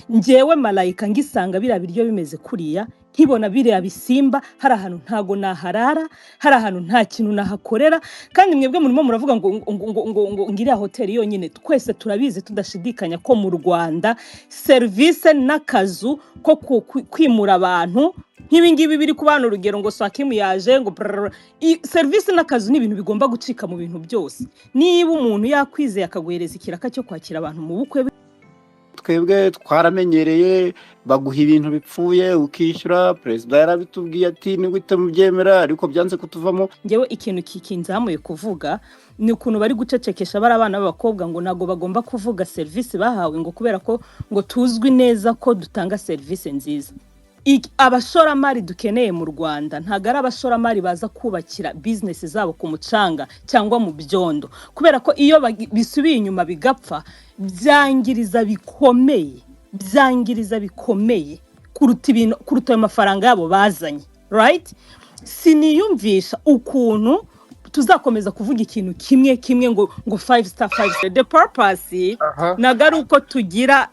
Njyewe Malayika, ngisanga biriya biryo bimeze kuriya, nkibona biriya bisimba, hari ahantu ntago naharara, hari ahantu nta kintu nahakorera. Kandi mwebwe murimo muravuga ngo iriya hoteli yonyine. Twese turabizi tudashidikanya ko mu Rwanda serivisi n'akazu ko kwimura abantu nk'ibi ngibi biri ku bana, urugero ngo Swakimu yaje ngo brrr, serivisi n'akazu ni ibintu bigomba gucika mu bintu byose. Niba umuntu yakwizeye akaguhereza ikiraka cyo kwakira abantu mu bukwe, Twebwe twaramenyereye, baguha ibintu bipfuye ukishyura. Perezida yarabitubwiye ati nigute mubyemera, ariko byanze kutuvamo. Ngewe ikintu kikinzamuye kuvuga ni ukuntu bari gucecekesha bari abana b'abakobwa, ngo ntabwo bagomba kuvuga serivisi bahawe, ngo kubera ko ngo tuzwi neza ko dutanga serivisi nziza. Abashoramari dukeneye mu Rwanda ntabwo ari abashoramari baza kubakira bizinesi zabo ku mucanga cyangwa mu byondo, kubera ko iyo bisubiye inyuma bigapfa, byangiriza bikomeye, byangiriza bikomeye kuruta ibintu, kuruta ayo mafaranga yabo bazanye, right? Siniyumvisha ukuntu tuzakomeza kuvuga ikintu kimwe kimwe ngo five star, five star. The purpose ntabwo ari uko tugira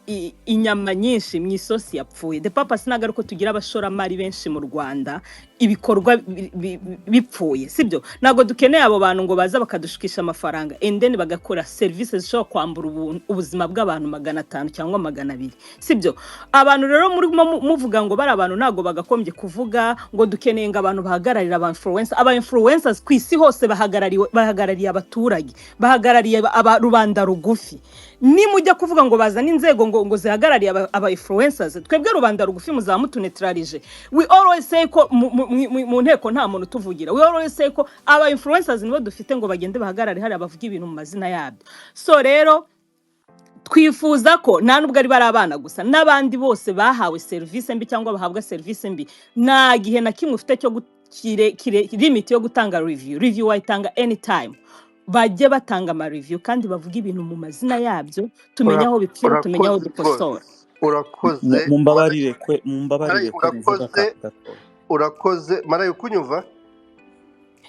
inyama nyinshi mu isosi yapfuye. The purpose ntabwo ari uko tugira abashoramari benshi mu Rwanda ibikorwa bipfuye, sibyo? Ntabwo dukeneye abo bantu ngo baza bakadushukisha amafaranga and then bagakora serivisi zishobora kwambura ubuzima bw'abantu 500 cyangwa 200, sibyo? Abantu rero murimo muvuga ngo bari abantu ntabwo bagakombye kuvuga ngo dukeneye ngo abantu bahagararira aba influencer. Aba influencers ku isi hose bahagarariwe, bahagarariye abaturage, bahagarariye aba rubanda rugufi. Nimujya kuvuga ngo bazane inzego ngo zihagarariye aba influencers, twebwe rubanda rugufi muzaba mutunetralije. We always say ko mu nteko nta muntu utuvugira. We always say ko aba influencers nibo dufite, ngo bagende bahagarare hariya bavuge ibintu mu mazina yabyo. So rero twifuza ko nta nubwo ari bari abana gusa, n'abandi bose bahawe serivisi mbi cyangwa bahabwa serivisi mbi, nta gihe na kimwe ufite cyo limit yo gutanga review. Review wayitanga anytime. Bajye batanga ama review kandi bavuge ibintu mu mazina yabyo, tumenye aho bipfira, tumenye aho Urakoze dukosora. rwose, urakoze. Mumbabarire kwe, mumbabarire kwe mvuga Urakoze. akantu gato. Urakoze Marayo kunyumva.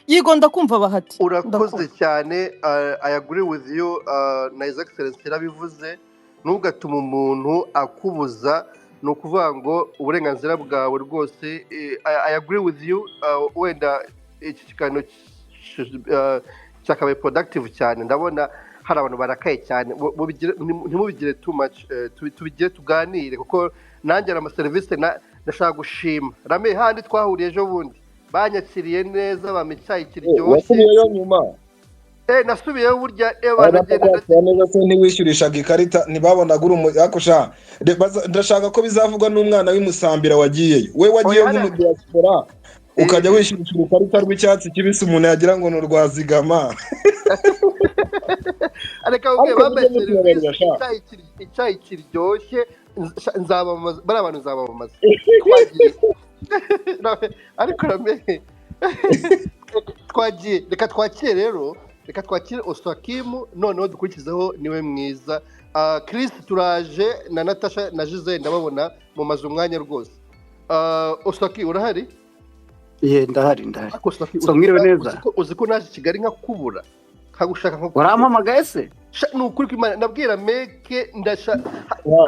Yigo, ndakumva Bahati. Urakoze Ndakumva. cyane. I agree with you, na His Excellency yarabivuze: ntugatuma umuntu akubuza, ni ukuvuga ngo uburenganzira bwawe rwose. I agree with you. Wenda iki kiganiro cyakabaye productive cyane. Ndabona hari abantu barakaye cyane. Ntimubigire too much, tubigire tuganire, kuko nanjye hari amaserivisi ndashaka gushima rame handi twahuriye ejo bundi, banyakiriye neza, bampa icyayi kiryoshye. Wasubiyeyo nyuma? Nasubiyeyo burya, nagenda. Bakakwakira neza se? Ntiwishyurishaga ikarita? Ntibabonaga uri umu ariko sha, ndashaka ko bizavugwa n'umwana w'imusambira wagiyeyo, we wagiye Oya, hariya nk'umudiaspora, ukajya wishyurisha urukarita rw'icyatsi kibisi, umuntu yagira ngo ni urwa zigama. Reka nkubwire, Ariko bambaye mujye serivisi mutubabarira sha. Icyayi kiryoshye. Nzabamamaza, bariya bantu nzabamamaza. Twagiye ariko rame twagiye. Reka twakire rero, reka twakire Oswakimu, noneho dukurikizeho niwe mwiza. Chris turaje na Natasha na Gisele, ndababona mu mazu umwanya rwose. Oswaki, urahari? Ye, ndahari, ndahari. Ariko Oswaki, So mwiriwe neza. Uzi ko naje i Kigali nkakubura, nkagushaka nkakubura. Warampamagaye se? Sha, ni ukuri kw'Imana, nabwira meke ndasha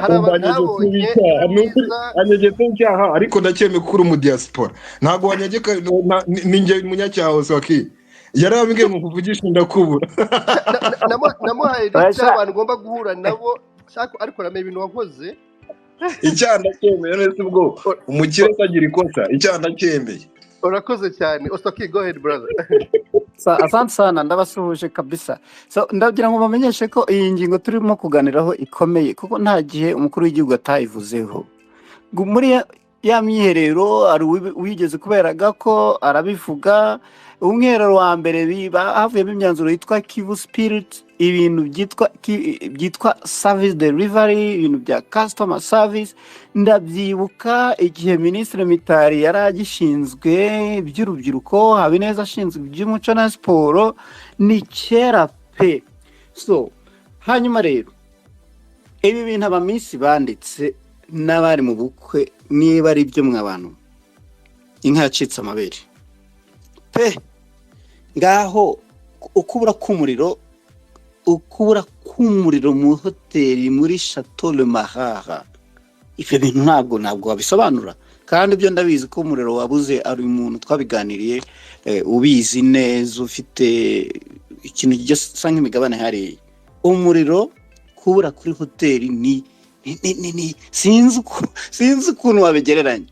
hari Umva, abantu anyegetse nabonye icyaha ni ukuri mwiza. Anyegetse icyaha, ariko ndacyemeye ko uri umudiaspora, ntabwo wanyegeka. Ni njye munyacyaha. Oswaki yarambwiye ngo nkuvugishe ndakubura. Namuhaye Oya, liste sha. y'abantu ugomba guhura nabo. Shaka, ariko ramenya ibintu wakoze. Icyaha ndacyemeye neza, ubwo umukire atagira ikosa, icyaha ndacyemeye. Urakoze cyane Oswaki, go ahead brother. Asante sana, ndabasuhuje kabisa. So ndagira ngo bamenyeshe ko iyi ngingo turimo kuganiraho ikomeye, kuko nta gihe umukuru w'igihugu atayivuzeho. Muri ya myiherero hari wigeze kuberaga ko arabivuga. Umwiherero wa mbere havuyemo imyanzuro yitwa Kivu Spirit, ibintu byitwa service delivery, ibintu bya customer service. Ndabyibuka igihe Minisitiri Mitari yari agishinzwe iby'urubyiruko, Habineza ashinzwe iby'umuco na siporo, ni kera pe. So hanyuma rero ibi bintu abamisi banditse n'abari mu bukwe, niba ari byo mwa bantu, inka yacitse amabere pe. Ngaho ukubura k'umuriro mu hoteli muri Chateau Le Marara. Ibyo bintu ntabwo wabisobanura, kandi ibyo ndabizi ko umuriro wabuze ari umuntu twabiganiriye, ubizi neza, ufite ikintu gisa nk'imigabane hariya. Umuriro kubura kuri hoteli ni sinzi ukuntu wabigereranya.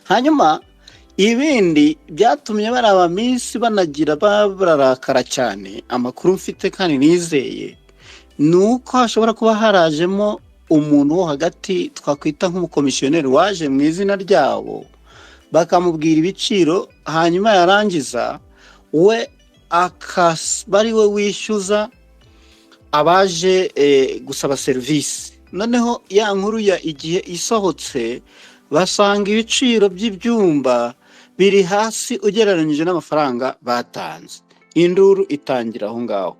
Hanyuma ibindi byatumye bari abaminsi banagira bararakara cyane, amakuru mfite kandi nizeye ni uko hashobora kuba harajemo umuntu wo hagati twakwita nk'umukomisiyoneri waje mu izina ryabo, bakamubwira ibiciro, hanyuma yarangiza we akaba ari we wishyuza abaje gusaba serivisi. Noneho ya nkuru ya Igihe isohotse, basanga ibiciro by'ibyumba biri hasi ugereranyije n'amafaranga batanze, induru itangira aho ngaho.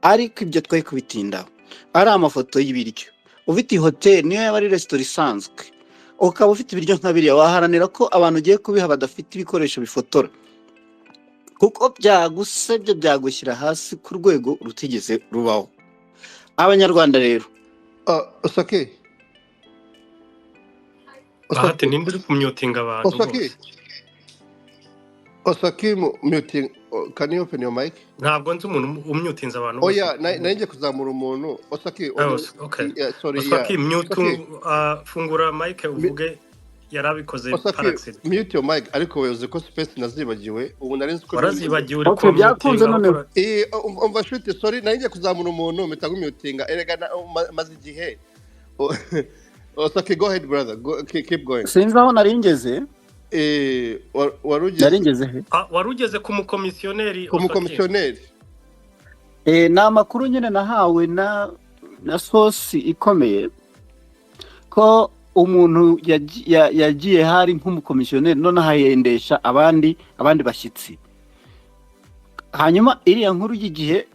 Ariko ibyo twari kubitindaho, ari amafoto y'ibiryo. Ufite hoteli niyo yaba ari resitora isanzwe, ukaba ufite ibiryo nka biriya, waharanira ko abantu ugiye kubiha badafite ibikoresho bifotora, kuko byagusebye, byagushyira hasi ku rwego rutigeze rubaho. Abanyarwanda rero, Osaki, Bahati, Osaki, ninde uri kumyutinga abantu Osaki, bose? Osaki, muting. Can you open your mic? Ntabwo nzi umuntu umyutinze abantu bose. Oya, nanjye kuzamura umuntu. Osaki, Ah, okay. yeah, sorry, yeah. Osaki, mute, Osaki, fungura mic uvuge, yarabikoze par Osaki, accident. mute your mic. Ariko uzi ko space nazibagiwe. Ubu nari nzi ko Warazibagiwe uri okay, byakunze kumyutinga noneho. ukora. Umva shuti, sorry, nari ngiye kuzamura umuntu mpita nkumyutinga. Erega maze igihe. Osaki, go ahead brother. Go, keep going. Sinzi aho nari ngeze. Wari ugeze Nari ngeze he? Wari ugeze ku mukomisiyoneri, ku Osaki. mukomisiyoneri. Ni amakuru nyine nahawe na sosi ikomeye ko umuntu yagiye hari nk'umukomisiyoneri, noneho ahendesha abandi bashyitsi. Hanyuma iriya nkuru y'Igihe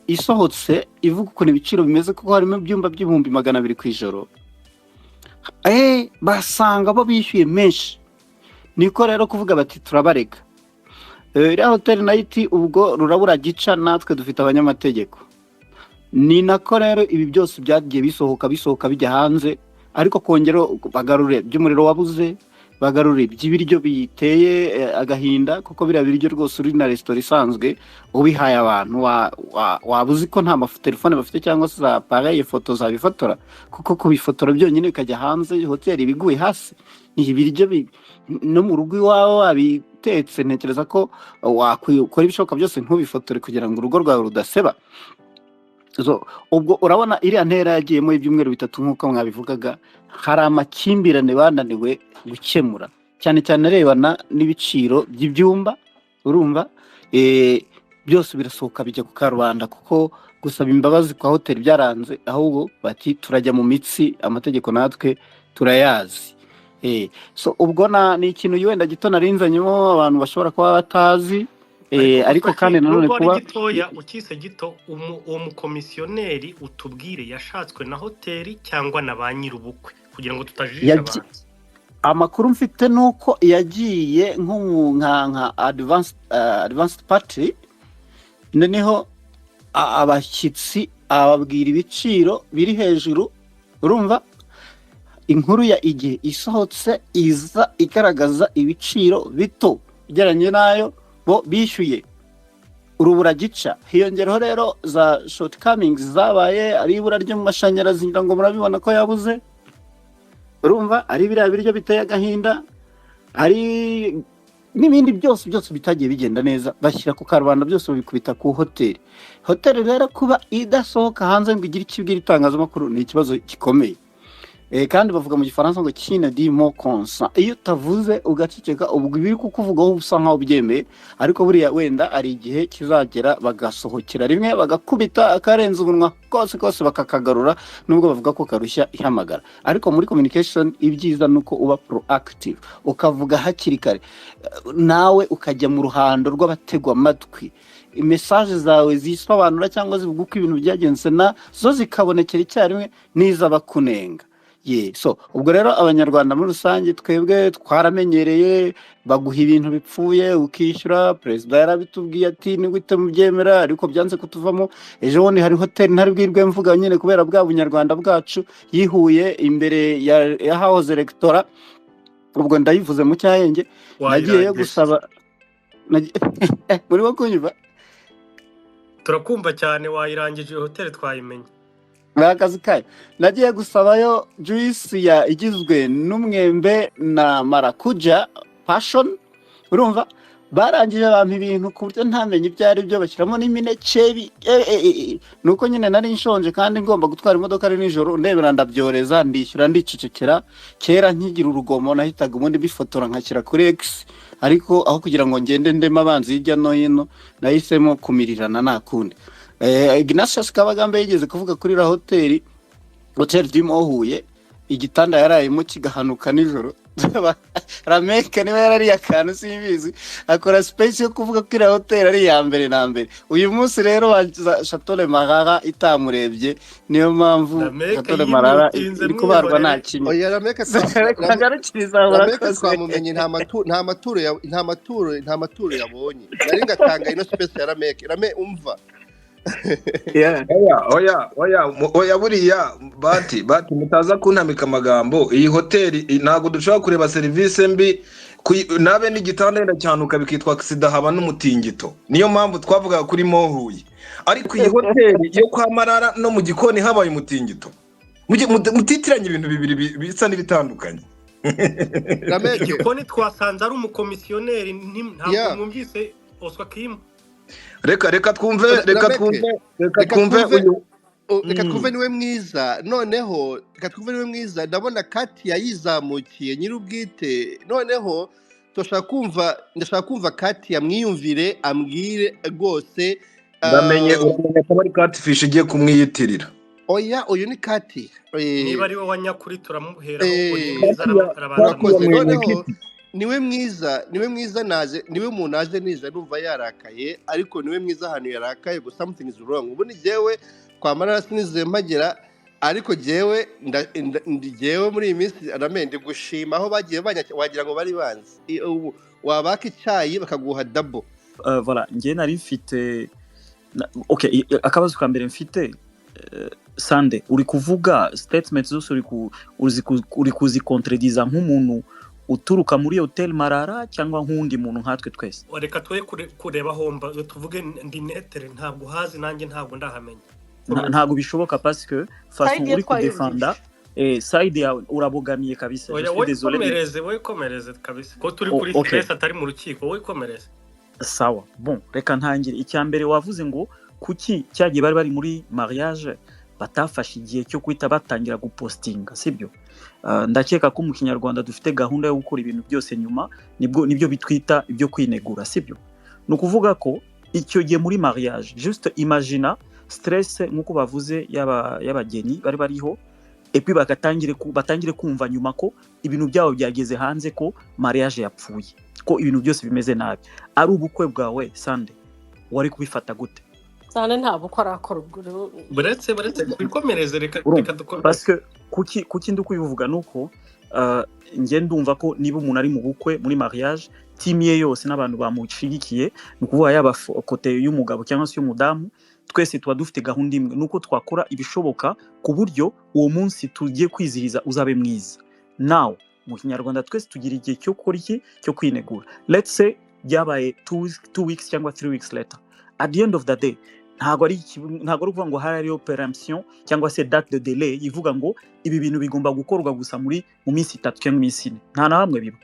isohotse ivuga ukuntu ibiciro bimeze, kuko harimo ibyumba by'200,000 ku ijoro, basanga bo bishyuye menshi. Niko rero kuvuga bati turabarega. Iriya hoteli nayo iti ubwo rurabura gica, natwe dufite abanyamategeko. Ni nako rero ibi byose byagiye bisohoka bijya hanze, ariko kongera bagarure by'umuriro wabuze, bagarure iby'ibiryo biteye agahinda, kuko biriya biryo rwose uri na resitora isanzwe ubihaye abantu waba uzi ko nta matelefone bafite cyangwa se za appareil foto zabifotora, kuko kubifotora byonyine bikajya hanze hoteli ibiguye hasi. Ni ibiryo no mu rugo iwawe wabitetse, ntekereza ko wakora ibishoboka byose ntubifotore kugira ngo urugo rwawe rudaseba. So, ubwo urabona iriya ntera yagiyemo ibyumweru 3 nk'uko mwabivugaga, hari amakimbirane bananiwe gukemura, cyane cyane arebana n'ibiciro by'ibyumba. Urumva byose birasohoka bijya ku karubanda, kuko gusaba imbabazi kwa hoteli byaranze, ahubwo bati turajya mu mitsi, amategeko natwe turayazi. So ubwo ni ikintu wenda gito narinzanyemo abantu bashobora kuba batazi. Ariko Osaki, kandi nanone nubwo ari kuba gitoya, ukise gito, uwo mukomisiyoneri utubwire yashatswe na hoteli cyangwa na ba nyir'ubukwe, kugira ngo tutajijisha abantu. Amakuru mfite ni uko yagiye nka advanced party, noneho abashyitsi ababwira ibiciro biri hejuru. Urumva inkuru ya Igihe isohotse iza igaragaza ibiciro bito ugereranyije n'ayo bo bishyuye, urubura gica. Hiyongeraho rero za shortcomings zabaye, ari ibura ryo mu mashanyarazi, ngira ngo murabibona ko yabuze. Urumva ari biriya biryo biteye agahinda, ari n'ibindi byose bitagiye bigenda neza, bashyira ku karubanda byose babikubita ku hoteli. Hoteli rero kuba idasohoka hanze ngo igire icyo ibwira itangazamakuru ni ikibazo gikomeye. Kandi bavuga mu gifaransa ngo qui ne dit mot consent. Iyo utavuze ugaceceka, ubwo ibiri kukuvugaho usa nkaho ubyemeye, ariko buriya wenda ari igihe kizagera bagasohokera rimwe bagakubita akarenza umunwa kose kose bakakagarura, nubwo bavuga ko karushya ihamagara. Ariko muri communication ibyiza ni uko uba proactive, ukavuga hakiri kare, nawe ukajya mu ruhando rw'abategwa amatwi, message zawe zisobanura cyangwa zivuga uko ibintu byagenze na zo zikabonekera icyarimwe n'iz'abakunenga. Ye, so ubwo rero Abanyarwanda muri rusange twebwe twaramenyereye, baguha ibintu bipfuye ukishyura. Perezida yarabitubwiye ati nigute mubyemera, ariko byanze kutuvamo. Ejo bundi hari hoteli ntari bwirwe mvuga nyine kubera bwa bunyarwanda bwacu yihuye imbere ya hahoze rectorat, ubwo ndayivuze mu cyahenge. Nagiyeyo Wayirangije. gusaba murimo kunyumva? Turakumva cyane, wayirangije, iyo hoteli twayimenye. Ni akazi kayo. Nagiye gusabayo juice ya igizwe n'umwembe na marakuja passion, urumva barangije bampa ibintu ku buryo ntamenye ibyo ari byo, bashyiramo n'imineke nuko nyine nari nshonje kandi ngomba gutwara imodoka ari nijoro, ndebera ndabyoreza, ndishyura, ndicecekera. Kera nkigira urugomo nahitaga ubundi bifotora nkashyira kuri X, ariko aho kugira ngo ngende ndema abanzi hirya no hino, nahisemo kumirirana nta kundi. Ignatius Kabagambe yigeze kuvuga kuri la hoteli, Hotel du Mont Huye, igitanda yarayemo kigahanuka nijoro. Rameke niba yarariye akantu simbizi, akora space yo kuvuga ko iriya hoteli ari iya mbere na mbere. Uyu munsi rero wa Chateau Le Marara itamurebye, niyo mpamvu Rameke Chateau Le Marara yimyutinze iri kubarwa nta mwihorere. kimwe. Oya, Rameke Reka ngarukirize aho. Rameke Murakoze. twamumenye, nta maturo yabonye. Nari ngatanga ino space ya Rameke. Rame, umva. Yeah. Oya, oya, oya, oya, buriya bati mutaza kuntamika amagambo. Iyi hoteli ntabwo dushobora kureba serivisi mbi nabe n'igitanda yenda cyanuka bikitwa sida, haba n'umutingito. Niyo mpamvu twavugaga kuri Mohuye, ariko iyi hoteli yo kwa Marara no mu gikoni habaye umutingito. Mutitiranye ibintu bibiri bisa n'ibitandukanye. Rameke. Igikoni twasanze ari umukomisiyoneri, ntabwo mwumvise Oswa Kim? Reka twumve, reka Rameke, twumve, reka reka twumve twumve uyu. Reka twumve niwe mwiza. Noneho reka twumve niwe mwiza. Ndabona kati yayizamukiye nyir'ubwite. Noneho turashaka kumva, ndashaka kumva kati yamwiyumvire, ambwire rwose. Ndamenye, uramenye ko ari catfish igiye kumwiyitirira. Oya, uyu ni kati. Niba ari we wa nyakuri turamuheraho, ubwo ni mwiza. Kati ya Arabanza Kati ya Urakoze. mwene Noneho kiti. Niwe mwiza, niwe mwiza, naje niwe muntu aje nije numva yarakaye, ariko niwe mwiza ahantu yarakaye gusa something is wrong. Ubundi jyewe kwa Marara sinizeye mpagera, ariko jyewe ndi jyewe muri iyi minsi rame ndi gushima aho bagiye banyakira, wagira ngo bari banzi. Ubu wabaka icyayi bakaguha double. Voilà, njye nari mfite okay, akabazo ka mbere mfite, Sande, uri kuvuga statement zose uri kuzikontrediza nk'umuntu uturuka muri Hotel Marara cyangwa nk'undi muntu nkatwe twese? Reka twe kureba homba tuvuge ndi netere, ntabwo hazi nanjye ntabwo ndahamenya. Ntabwo bishoboka parce que façon Side ye uri kudefanda twayumvise. Side yawe urabogamiye kabisa. Je Oya, suis wowe désolé mais komereze, wowe komereze kabisa ko turi Oh, kuri okay. stress atari mu rukiko, wowe komereze. Sawa, bon, reka ntangire. Icya mbere wavuze ngo kuki cyagiye bari muri mariage batafashe igihe cyo guhita batangira gupostinga, sibyo? Ndakeka ko mu Kinyarwanda dufite gahunda yo gukora ibintu byose nyuma, nibwo nibyo bitwita ibyo kwinegura, sibyo? Ni ukuvuga ko icyo gihe muri mariage, juste imagina stress nk'uko bavuze y'abageni bari bariho, et puis batangire kumva nyuma ko ibintu byabo byageze hanze, ko mariage yapfuye, ko ibintu byose bimeze nabi, ari ubukwe bwawe. Sande, wari kubifata gute? Cyane, nta bukwe arakora ubwo rero. Buretse twikomereze, reka Urumva? reka dukomeze. Parce que kuki ndi kubivuga nuko njye ndumva ko niba umuntu ari mu bukwe, muri mariage, team ye yose n'abantu bamushigikiye, ni ukuvuga yaba côté y'umugabo cyangwa se y'umudamu, twese tuba dufite gahunda imwe, nuko twakora ibishoboka ku buryo uwo munsi tugiye kwizihiza uzabe mwiza. Nawe mu Kinyarwanda twese tugira igihe cyo gukora iki, cyo kwinegura. Let's say byabaye 2 weeks cyangwa 3 weeks later, at the end of the day ntabwo ari ukuvuga ngo hari hariho péremption cyangwa se date de délai ivuga ngo ibi bintu bigomba gukorwa gusa mu minsi 3 cyangwa iminsi 4. Nta na hamwe biba,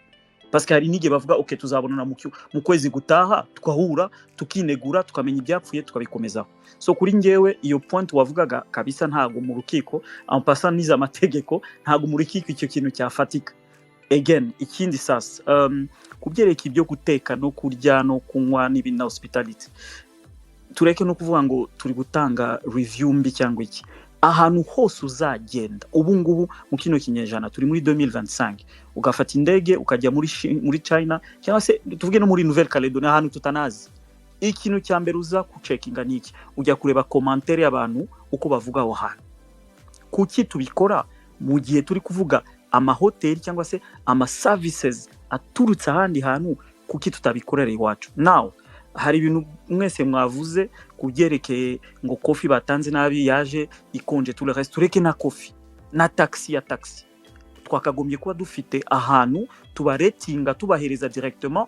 parce que hari n'igihe bavuga ok, tuzabonana mu kwezi gutaha, tugahura, tukinegura, tukamenya ibyapfuye, tukabikomezaho. So kuri njyewe iyo point wavugaga kabisa, ntabwo mu rukiko, en passant nize amategeko, ntabwo mu rukiko icyo kintu cyafatika. Again, ikindi sasa, ku byerekeye ibyo guteka no kurya no kunywa n'ibindi na hospitality, tureke no kuvuga ngo turi gutanga review mbi cyangwa iki. Ahantu hose uzagenda ubu ngubu mu kino kinyejana turi muri 2025, ugafata indege ukajya muri China cyangwa se tuvuge no muri Nouvelle Caledonie, ahantu tutanazi, ikintu cya mbere uza kucekinga ni iki? Ujya kureba commentaire y'abantu uko bavuga aho hantu. Kuki tubikora? Mu gihe turi kuvuga amahoteli cyangwa se ama services aturutse ahandi hantu, kuki tutabikorera iwacu? Now, hari ibintu mwese mwavuze ku byerekeye ngo coffee batanze nabi, yaje ikonje, tout le reste. Tureke na coffee na taxi ya taxi, twakagombye kuba dufite ahantu tubaretinga, tubahereza directement.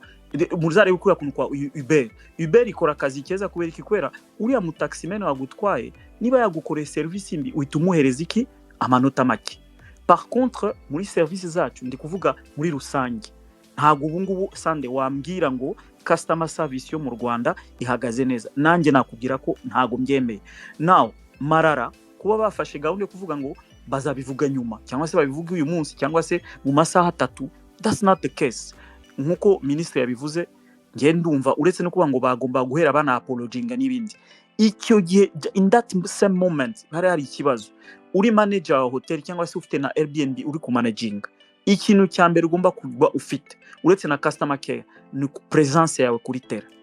Muzarebe kuriya kuntu kwa Uber. Uber ikora akazi keza. Kubera iki? Kubera uriya mutaximene wagutwaye, niba yagukoreye serivisi mbi, uhita umuhereza iki? Amanota make. Par contre, muri serivisi zacu, ndi kuvuga muri rusange, ntabwo ubu ngubu sande wambwira ngo customer service yo mu Rwanda ihagaze neza. Nanjye nakubwira ko ntabwo mbyemeye. Now, Marara kuba bafashe gahunda yo kuvuga ngo bazabivuga nyuma, cyangwa se babivuge uyu munsi, cyangwa se mu masaha 3, that's not the case. Nk'uko minisitiri yabivuze, njye ndumva uretse no kuvuga ngo bagomba guhera bana apologinga n'ibindi, icyo gihe, in that same moment, hari ikibazo. Uri manager wa hotel cyangwa se ufite na Airbnb uri kumanaginga, ikintu cya mbere ugomba kuba ufite uretse na customer care ni presence yawe kuri terrain.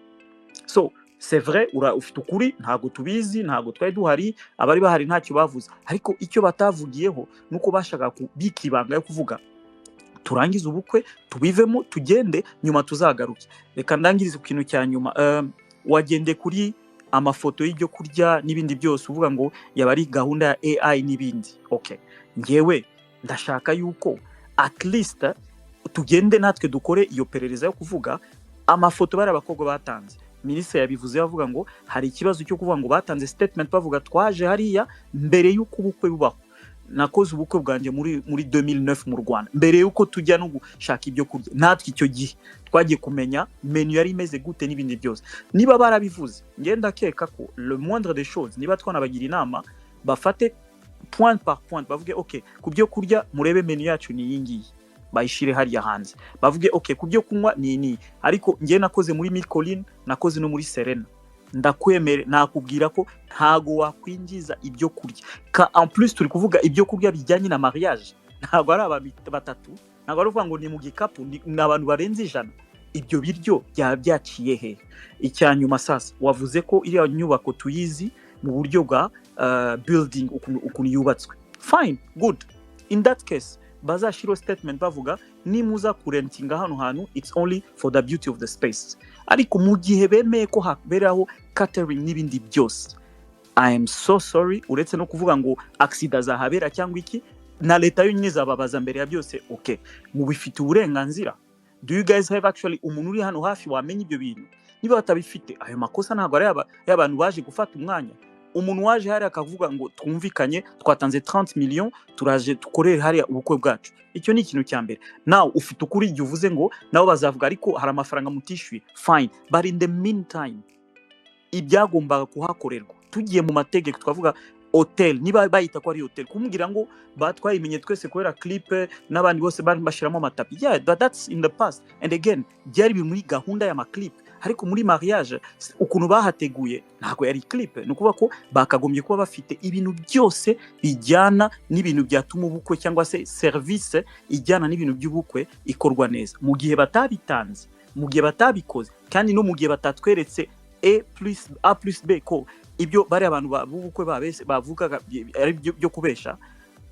So c'est vrai, ufite ukuri, ntabwo tubizi, ntabwo twari duhari, abari bahari ntacyo bavuze. Ariko icyo batavugiyeho ni uko bashakaga kubika ibanga yo kuvuga turangize ubukwe, tubivemo, tugende, nyuma tuzagaruke. Reka ndangirize ku kintu cya nyuma. Wagendeye kuri amafoto y'ibyo kurya n'ibindi byose, uvuga ngo yaba ari gahunda ya AI n'ibindi. Okay, ngewe ndashaka yuko at least tugende natwe dukore iyo perereza yo kuvuga amafoto bari abakobwa batanze. Minisitiri yabivuze, avuga ngo hari ikibazo cyo kuvuga ngo batanze statement bavuga twaje hariya mbere y'uko ubukwe bubaho. Nakoze ubukwe bwanjye muri 2009 mu Rwanda. Mbere y'uko tujya no gushaka ibyo kurya, natwe icyo gihe twagiye kumenya menu yari imeze gute n'ibindi byose. Niba barabivuze, ngenda ndakeka ko le moindre des choses, niba twanabagira inama, bafate point par point, bavuge: "Ok, ku byo kurya murebe menu yacu ni iyi ngiyi," bayishire hariya hanze, bavuge: "Ok, ku byo kunywa ni iyi." Ariko njye nakoze muri Mille Collines, nakoze no muri Serena, ndakwemere, nakubwira ko ntago wakwinjiza ibyo kurya ka en plus turi kuvuga ibyo kurya bijyanye na mariage. Ntago ari abantu batatu, ntago ari ukuvuga ngo ni mu gikapu, ni abantu barenze 100. Ibyo biryo byaba byaciye he? Icya nyuma sasa, wavuze ko iriya nyubako tuyizi mu buryo bwa building, ukuntu yubatswe. Fine, good. In that case, bazashyiraho statement bavuga: "Nimuza kurentinga hano hantu, it's only for the beauty of the space." Ariko mu gihe bemeye ko haberaho catering n'ibindi byose, I am so sorry, uretse no kuvuga ngo accident zahabera cyangwa iki, na leta yonyine izababaza mbere ya byose: "Okay, mubifite uburenganzira? Do you guys have actually umuntu uri hano hafi wamenya ibyo bintu?" Niba batabifite, ayo makosa ntabwo ari y'abantu baje gufata umwanya. Umuntu waje hariya akavuga ngo twumvikanye, twatanze 30 millions, turaje dukorere hariya ubukwe bwacu. Icyo ni ikintu cya mbere. Nawe ufite ukuri igihe uvuze ngo nabo bazavuga ariko hari amafaranga mutishyuye. Fine, but in the meantime, ibyagombaga kuhakorerwa, tugiye mu mategeko, twavuga hotel, niba bayita ko ari hotel, kumbwira ngo batwayimenye twese kubera clip n'abandi bose bari bashyiramo amatapi, yeah, but that's in the past. And again, byari biri muri gahunda y'amaclip, ariko muri mariage ukuntu bahateguye ntabwo yari clip. Ni ukuvuga ko bakagombye kuba bafite ibintu byose bijyana n'ibintu byatuma ubukwe cyangwa se serivisi ijyana n'ibintu by'ubukwe ikorwa neza. Mu gihe batabitanze, mu gihe batabikoze, kandi no mu gihe batatweretse A plus A plus B ko ibyo bari abantu b'ubukwe babese bavugaga ari byo kubesha,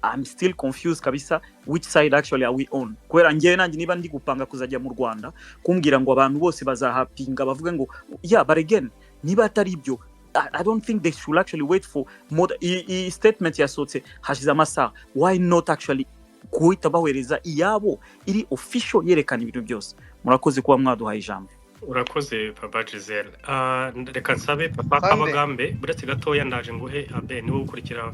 I'm still confused kabisa. Which side actually are we on? Kubera njyewe nanjye niba ndi gupanga kuzajya mu Rwanda, kumbwira ngo abantu bose bazahapinga bavuge ngo yeah, but again, niba atari ibyo, I don't think they should actually wait for more. Iyi statement yasohotse hashize amasaha. Why not actually guhita bahereza iyabo iri official yerekana ibintu byose? Murakoze kuba mwaduhaye ijambo. Urakoze, Papa Gisele. Reka nsabe Papa Sande. Kabagambe, buretse gatoya, ndaje nguhe abe niwe ukurikira.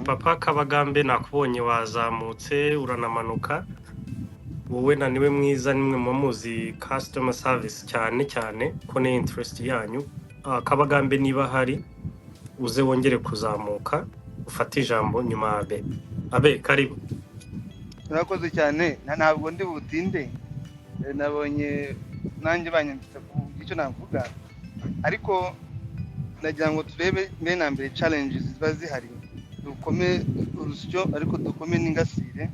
Papa Kabagambe, nakubonye wazamutse uranamanuka. Wowe na niwe mwiza, nimwe muba muzi customer service cyane cyane ko ni interest yanyu. Kabagambe, niba hari uze wongere kuzamuka ufate ijambo nyuma ya abe. Abe, karibu. Urakoze cyane. Ntabwo ndi butinde. Nabonye nanjye banyanditse ku icyo navuga, ariko nagira ngo turebe mbere na mbere challenges ziba zihari, dukome urusyo ariko dukome n'ingasire.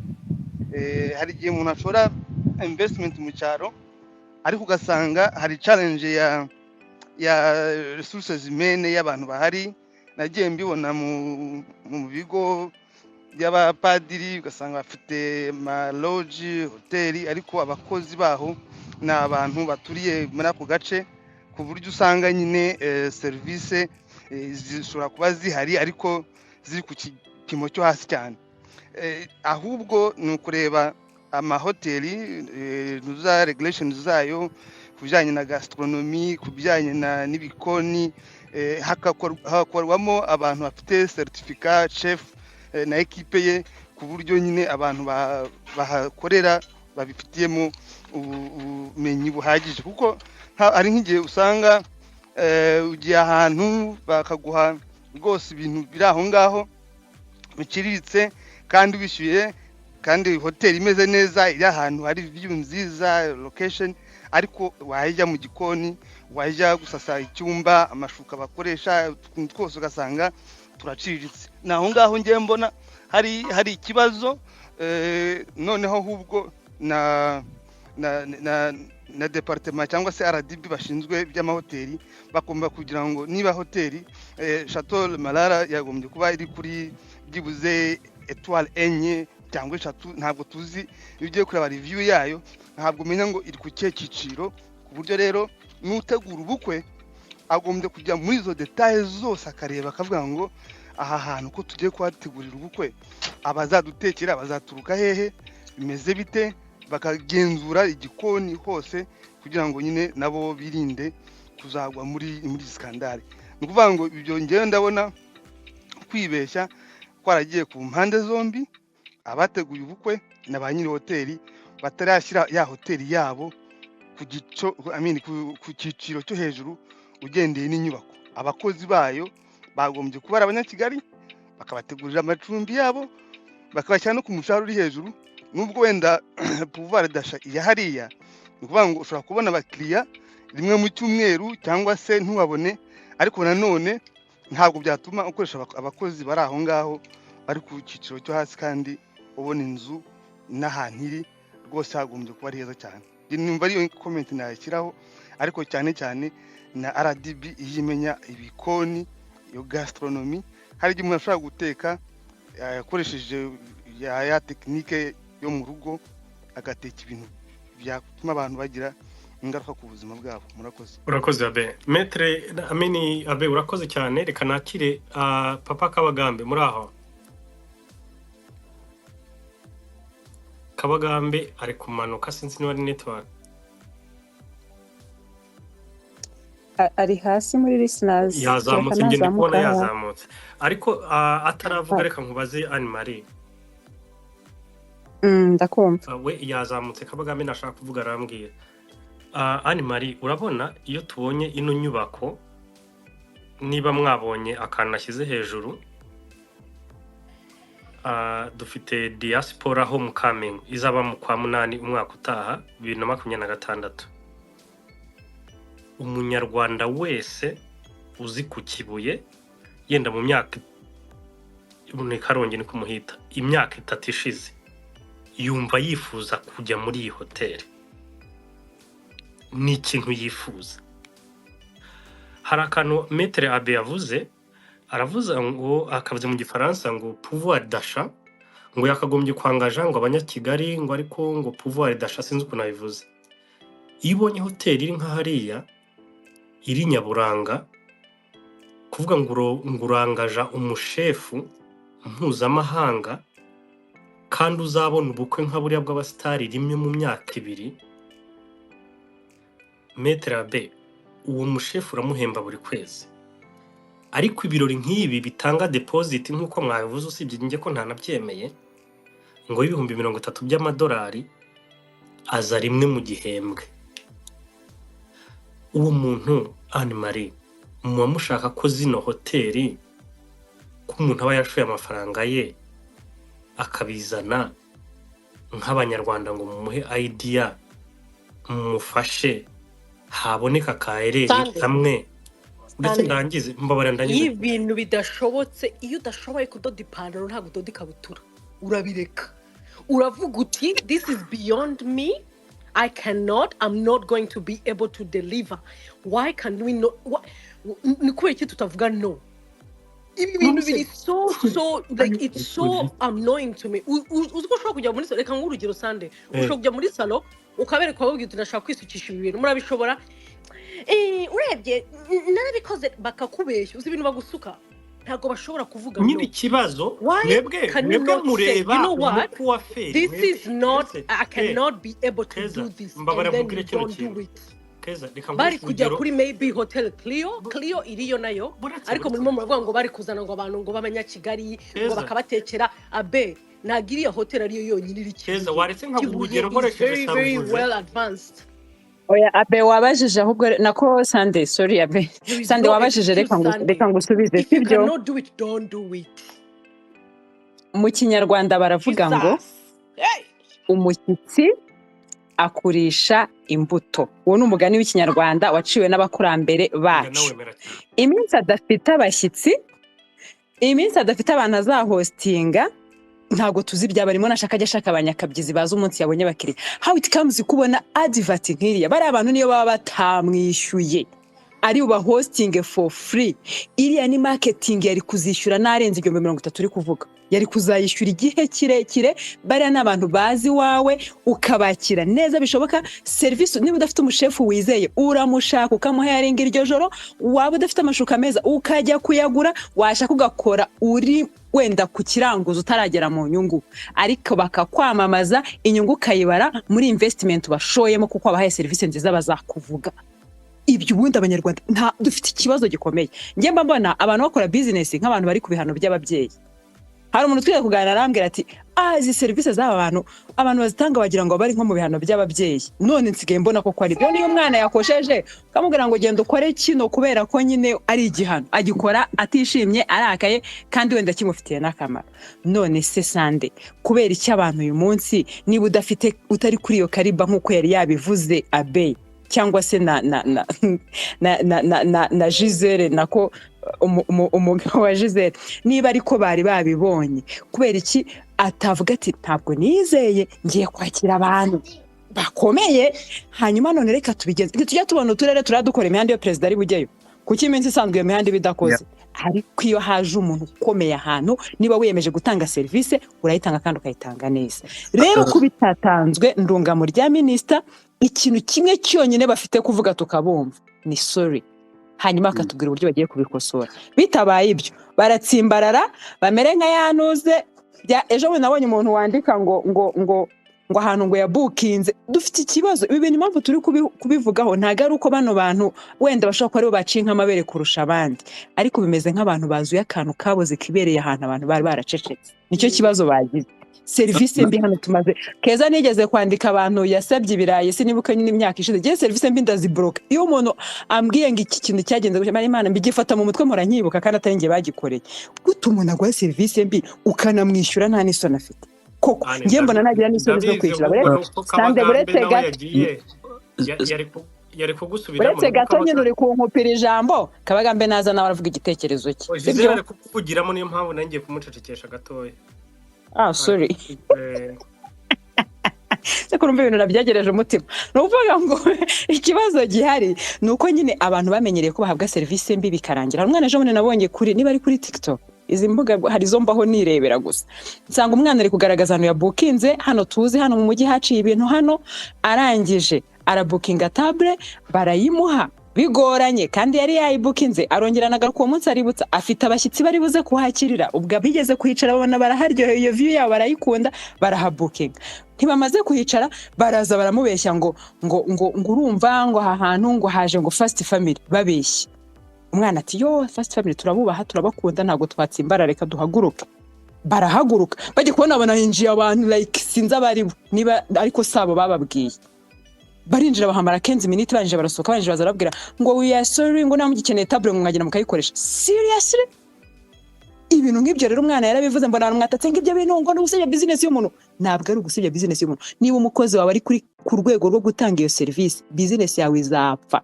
Hari igihe umuntu ashora investment mu cyaro, ariko ugasanga hari challenge ya resources humaines y'abantu bahari. Nagiye mbibona mu bigo y'abapadiri, ugasanga bafite amaloji, hoteli, ariko abakozi baho ni abantu baturiye muri ako gace, ku buryo usanga nyine serivisi zishobora kuba zihari ariko ziri ku gipimo cyo hasi cyane. Ahubwo ni ukureba amahoteli, za regulation zayo ku bijyanye na gastronomy, ku bijyanye n'ibikoni, hagakorwamo abantu bafite certificat, chef na ekipe ye, ku buryo nyine abantu bahakorera babifitiyemo ubumenyi buhagije, kuko hari nk'igihe usanga ugiye ahantu bakaguha rwose ibintu biri aho ngaho biciriritse kandi wishyuye, kandi hoteli imeze neza, iri ahantu hari view nziza, location, ariko wajya mu gikoni, wajya gusasa icyumba, amashuka bakoresha, utuntu twose ugasanga turaciriritse. Ni aho ngaho ngewe mbona hari ikibazo. Noneho ahubwo na département cyangwa se RDB bashinzwe iby'amahoteli bagomba kugira ngo niba hoteli Chateau Marara yagombye kuba iri kuri byibuze étoile enye cyangwa eshatu, ntabwo tuzi. Iyo ugiye kureba review yayo ntabwo umenya ngo iri ku kihe cyiciro, ku buryo rero n'utegura ubukwe agombye kujya muri izo détails zose, akareba akavuga ngo aha hantu ko tugiye kuhategurira ubukwe, abazadutekera bazaturuka hehe, bimeze bite, bakagenzura igikoni hose kugira ngo nyine nabo birinde kuzagwa muri scandale. Ni ukuvuga ngo ibyo ngewe ndabona kwibeshya kwaragiye ku mpande zombi, abateguye ubukwe na ba nyiri hoteli batarashyira ya hoteli yabo ku gico, I mean, ku cyiciro cyo hejuru ugendeye n'inyubako. Abakozi bayo bagombye kuba ari Abanyakigali, bakabategurira amacumbi yabo, bakabashyira no ku mushahara uri hejuru, nubwo wenda pouvoir d'achat iya hariya, ni ukuvuga ngo ushobora kubona abakiriya rimwe mu cyumweru cyangwa se ntubabone, ariko nanone ntabwo byatuma ukoresha abakozi bari aho ngaho bari ku cyiciro cyo hasi kandi ubona inzu n'ahantu iri rwose hagombye kuba ari heza cyane. Njye numva ariyo comment nayishyiraho, ariko cyane cyane na RDB iyo imenya ibikoni, iyo gastronomy, hari igihe umuntu ashobora guteka akoresheje ya technique yo mu rugo, agateka ibintu byatuma abantu bagira ingaruka ku buzima bwabo. Murakoze. Urakoze Abe, maître Amini Abe, urakoze cyane. Reka nakire papa Kabagambe. Muri aho Kabagambe ari kumanuka, sinzi niba ari network. Ari hasi muri listeners, kereka Yazamutse, njye ndi kubona nazamuka. Yazamutse ariko ataravuga, reka nkubaze Anne Marie. Ndakumva. We yazamutse, Kabagambe nashaka kuvuga arambwira. Anne Marie, urabona iyo tubonye ino nyubako, niba mwabonye akantu nashyize hejuru, dufite Diaspora Homecoming izaba mu kwa munani umwaka utaha 2026. Umunyarwanda wese uzi ku Kibuye, yenda mu myaka, ni Karongi ni kumuhita, imyaka 3 ishize, yumva yifuza kujya muri iyi hoteli, ni ikintu yifuza. Hari akantu maître Abe yavuze, aravuze ngo, akavuze mu Gifaransa ngo pouvoir d'achat, ngo yakagombye kwangaja ngo Abanyakigali, ngo ariko ngo pouvoir d'achat, sinzi ukuntu abivuze. Iyo ubonye hoteli iri nka hariya iri nyaburanga, kuvuga ngo ngo urangaja umushefu mpuzamahanga kandi uzabona ubukwe nka buriya bw'abasitari rimwe mu myaka 2, maître Abe, uwo mushefu uramuhemba buri kwezi, ariko ibirori nk'ibi bitanga deposit nk'uko mwabivuze, usibye njye ko ntanabyemeye, ngo 30,000 by'amadolari aza rimwe mu gihembwe. Uwo muntu, Anne Marie, muba mushaka ko zino hoteli, ko umuntu aba yashoye amafaranga ye akabizana nk'Abanyarwanda ngo mumuhe idea, mumufashe, haboneka ka ereri Sande, kamwe ndetse Sande, ndangize, mbabara iyo ndangize. ibintu bidashobotse, iyo udashoboye kudoda ipantaro ntabwo udoda ikabutura, urabireka, uravuga uti this is beyond me, I cannot, I'm not going to be able to deliver. Why can we not? Ni kubera iki tutavuga no? Ibi bintu None se biri so like, it's so annoying to me. Uzi ko ushobora kujya muri salon, reka nguhe urugero, Sande, ushobora kujya muri salon ukabereka, bababwira uti: "Ndashaka kwisukisha ibi bintu, murabishobora?" "Urebye narabikoze," bakakubeshya. Uzi ibintu bagusuka? Ntabwo bashobora kuvuga Nyine no. ikibazo, Why mwebwe can you mwebwe not say, you mureba know what, umukuwaferi this mwebwe is not, uretse I cannot be able to Keza, do this, and mbabara then nkubwire you kino don't do kintu. it. Keza, reka nguhe Bari kujya urugero. kuri maybe Hotel Clio. Clio iriyo nayo, Buretse, ariko buretse. murimo muravuga ngo bari kuzana ngo abantu ngo b'abanyakigali ngo Keza. bakabatekera. Abe, ntabwo iriya hotel ariyo yonyine iri Keza, Kibuye. waretse nkaguha Kibuye urugero is nkoresheje very very Saruvuze. well advanced. Oya, Abe, wabajije ahubwo nako Sande, sorry Abe. There is Sande, no wabajije, excuse, reka ngo Sunday. reka ngusubize, If you sibyo? cannot do it, don't do it. Mu Kinyarwanda baravuga ngo Jesus, hey! "Umushyitsi akurisha imbuto." Uwo ni umugani w'Ikinyarwanda waciwe n'abakurambere bacu. Ndanawemera cyane. Iminsi adafite abashyitsi, iminsi adafite abantu azahostinga, ntabwo tuzi ibyaba arimo. Nashaka ajya ashaka abanyakabyizi bazi umunsi yabonye abakiriya. How it comes kubona advert nk'iriya, bariya abantu niyo baba batamwishyuye ari bubahostinge for free, iriya ni marketing yari kuzishyura n'arenze 30,000 uri kuvuga, yari kuzayishyura igihe kirekire. Bariya ni abantu bazi iwawe, ukabakira neza bishoboka. Serivisi, niba udafite umushefu wizeye, uramushaka ukamuhayaringa iryo joro. Waba udafite amashuka meza, ukajya kuyagura. Washaka ugakora uri wenda ku kiranguzo utaragera mu nyungu, ariko bakakwamamaza, inyungu ukayibara muri investment bashoyemo, kuko wabahaye serivisi nziza, bazakuvuga. Ibyo ubundi Abanyarwanda nta dufite ikibazo gikomeye. Njye mba mbona abantu bakora bizinesi nk'abantu bari ku bihano by'ababyeyi. Hari umuntu twiga kuganira, arambwira ati: "Ah, izi serivisi z'aba bantu, abantu bazitanga bagira ngo bari nko mu bihano by'ababyeyi." None nsigaye mbona koko ari byo. Niyo umwana yakosheje, ukamubwira ngo genda ukore kino kubera ko nyine ari igihano, agikora atishimye, arakaye, kandi wenda kimufitiye n'akamaro. None se Sande, kubera iki abantu uyu munsi, niba udafite, utari kuri iyo kariba nk'uko yari yabivuze Abe, cyangwa se na Gisele, nako umugabo wa Gisele, niba ariko bari babibonye, kubera iki atavuga ati: "Ntabwo nizeye, ngiye kwakira abantu bakomeye, hanyuma none reka tubigenze"? Ntitujya tubona uturere turadukora imihanda iyo perezida ari bujyeyo? Kuki iminsi isanzwe iyo mihanda iba idakoze? Ariko iyo haje umuntu ukomeye ahantu, niba wiyemeje gutanga serivisi, urayitanga kandi ukayitanga neza. Rero kuba itatanzwe, ndungamo rya minisita, ikintu kimwe cyonyine bafite kuvuga tukabumva ni sorry, hanyuma bakatubwira uburyo bagiye kubikosora. Bitabaye ibyo, baratsimbarara bamere nka yanuze. Ejo bundi nabonye umuntu wandika ngo ahantu ngo yabukinze. Dufite ikibazo. Ibi bintu, impamvu turi kubivugaho, ntabwo ari uko bano bantu wenda bashobora kuba aribo baciye nk'amabere kurusha abandi, ariko bimeze nk'abantu bazuye akantu kaboze kibereye ahantu abantu bari baracecetse. Nicyo kibazo bagize, serivisi mbi hano tumaze. Keza nigeze kwandika abantu yasabye ibirayi, sinibuka nyine imyaka ishize. Ngewe serivisi mbi ndaziboroka. Iyo umuntu ambwiye ngo iki kintu cyagenze gutya, Imana, mbigifata mu mutwe, mpora nkibuka kandi atari njye bagikoreye. Gute umuntu aguha serivisi mbi ukanamwishyura nta n'isoni afite koko? Ane, Njye mbona nagira n'isoni zo ndabizi. kwishyura. Ahubwo Buretse nuko Sande, Kabagambe buretse nawe gato. yagiye yari kugusubiramo. Uretse Nuko gato nyine, Kabagambe uri kunkupira ijambo. Kabagambe naza nawe aravuga igitekerezo cye, Gisele sibyo? ari kukuvugiramo, niyo mpamvu nanjye ngiye kumucecekesha gatoya. Ah, sorry. Se kurumva ibintu nabyegereje umutima. Ni ukuvuga ngo ikibazo gihari ni uko nyine abantu bamenyereye ko bahabwa serivisi mbi bikarangira. Hari umwana ejo bundi nabonye kuri, niba ari kuri TikTok, izi mbuga hari izo mbaho nirebera gusa, nsanga umwana ari kugaragaza ahantu yabukinze, hano tuzi hano mu mujyi haciye ibintu hano. Arangije arabukinga table, barayimuha bigoranye kandi yari yayibukinze. Arongera anagaruka uwo munsi, aributsa afite abashyitsi bari buze kuhakirira. Ubwo abigeze kuhicara babona baraharyoheye, iyo view yabo barayikunda, barahabukinga. Ntibamaze kuhicara, baraza baramubeshya ngo urumva ngo aha hantu ngo haje ngo first family. Babeshye umwana ati: "Yo, first family turabubaha, turabakunda, ntabwo twatsimbara, reka duhaguruke." Barahaguruka, bajya kubona babona hinjiye abantu like sinzi abaribo niba ariko sabo bababwiye. Barinjira, bahamara 15 minutes, barangije barasohoka. Barangije baza barabwira ngo: "We are sorry," ngo "nta mugikeneye table," ngo mwagenda mukayikoresha. Seriously, ibintu nk'ibyo rero, umwana yarabivuze, mbona abantu mwatatse ngo ibyo bintu ngo ni ugusebya business y'umuntu. Ntabwo ari ugusebya business y'umuntu. Niba umukozi wawe ari kuri ku rwego rwo gutanga iyo serivisi, business yawe izapfa.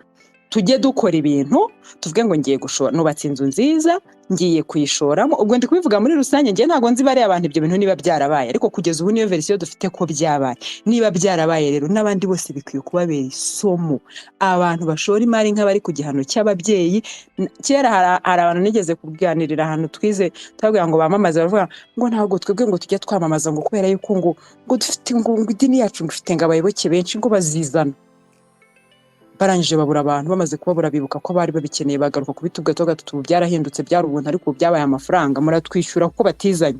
Tujye dukora ibintu tuvuge ngo ngiye gushora, nubatse inzu nziza, ngiye kuyishoramo. Ubwo ndi kubivuga muri rusange, ngiye ntabwo nzi bariya abantu ibyo bintu niba byarabaye, ariko kugeza ubu niyo version dufite ko byabaye. Niba byarabaye rero n'abandi bose bikwiye kubabera isomo. Abantu bashora imari nk'abari ku gihano cy'ababyeyi. Kera hari abantu nigeze kuganirira ahantu twize, tubabwira ngo bamamaze, baravuga ngo ntabwo twebwe ngo tujya twamamaza, ngo kubera yuko ngo dufite ngo idini yacu ngo ifite ngo abayoboke benshi ngo bazizana. Barangije babura abantu, bamaze kubabura bibuka ko bari babikeneye, bagaruka kubitubwira, tuvuga tuti ubu byarahindutse, byari ubuntu ariko ubu byabaye amafaranga, muratwishyura kuko batizanye.